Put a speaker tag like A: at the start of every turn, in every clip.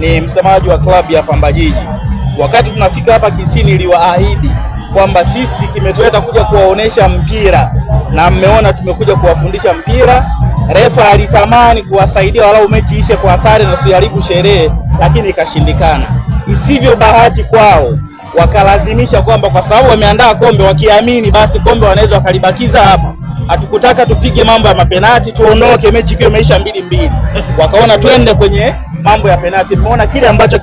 A: Ni msemaji wa klabu ya Pamba Jiji. Wakati tunafika hapa Kisii, niliwaahidi kwamba sisi kimetuleta kuja kuwaonesha mpira na mmeona tumekuja kuwafundisha mpira. Refa alitamani kuwasaidia walau mechi ishe kwa sare na tusiharibu sherehe, lakini ikashindikana. Isivyo bahati kwao, wakalazimisha kwamba kwa sababu wameandaa kombe, wakiamini basi kombe wanaweza wakalibakiza hapa. Hatukutaka tupige mambo ya mapenati tuondoke mechi ikiwa imeisha 2-2. Wakaona twende kwenye mambo ya penati. Mmeona kile ambacho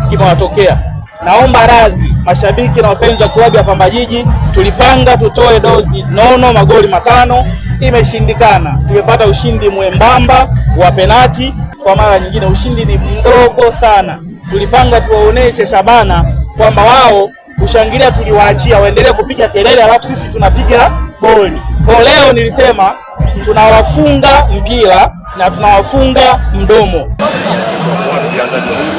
A: kimewatokea. Naomba radhi mashabiki na wapenzi wa klabu ya Pamba Jiji, tulipanga tutoe dozi nono magoli 5, imeshindikana. Tumepata ushindi mwembamba wa penati. Kwa mara nyingine ushindi ni mdogo sana. Tulipanga tuwaoneshe Shabana kwamba wao kushangilia tuliwaachia waendelee kupiga kelele, alafu sisi tunapiga goli. Kwa leo nilisema tunawafunga mpira na tunawafunga mdomo.
B: Tulianza vizuri.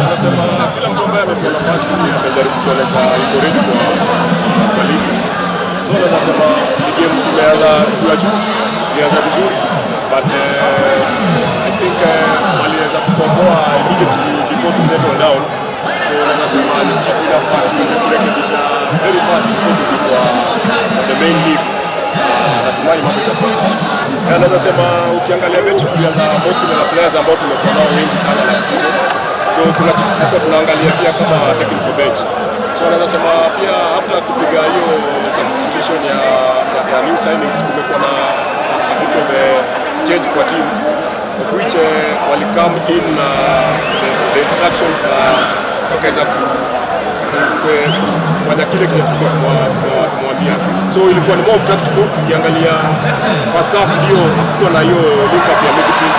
B: Nasema kila mtu ambaye amepewa nafasi amejaribu kuonyesha yuko ready kwa ligi. So naweza sema ni game tumeanza tukiwa juu, tulianza vizuri, but I think waliweza kukomboa immediately before to settle down. So naweza sema ni kitu inafaa tuweze kurekebisha very fast before turudi kwa the main league. Natumai mambo itakuwa sawa. Na naweza sema ukiangalia mechi tulianza mostly na players ambao tumekuwa nao wengi sana last season. So kuna kitu tulikuwa tunaangalia pia kama technical bench. So naweza sema pia after kupiga hiyo substitution ya new signings, kumekuwa na a bit of a change kwa team, of which wali come in na the instructions na wakaweza kufanya kile kile tulikuwa tumewambia. So ilikuwa ni more of tactical. Ukiangalia first half ndio hakukuwa na hiyo link up ya midfield,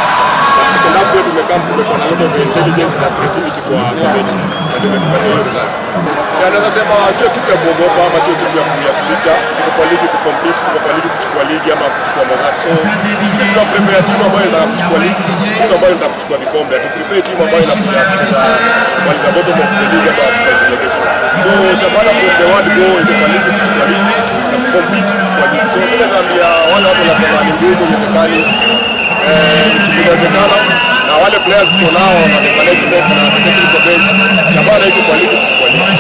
B: but second half wetu tumekuwa na lot of intelligence na creativity kwa mechi na ndio imetupatia hiyo results. Ya, naweza sema sio kitu ya kuogopa ama sio kitu ya kuficha. Tuko kwa ligi kucompete, tuko kwa ligi kuchukua ligi ama kuchukua Mozzart. So sisi tuna prepare timu ambayo inataka kuchukua ligi, timu ambayo inataka kuchukua vikombe. Tu prepare timu ambayo inakuja kucheza kumaliza bottom of the league ama kufight relegation. So Shabana from the word go iko kwa ligi kuchukua ligi na kucompete kuchukua ligi. So mimi naweza ambia wale watu wanasema ni ngumu, inawezekani, ni kitu inawezekana, na wale players tuko nao na the management na the technical bench, Shabana iko kwa ligi kuchukua ligi.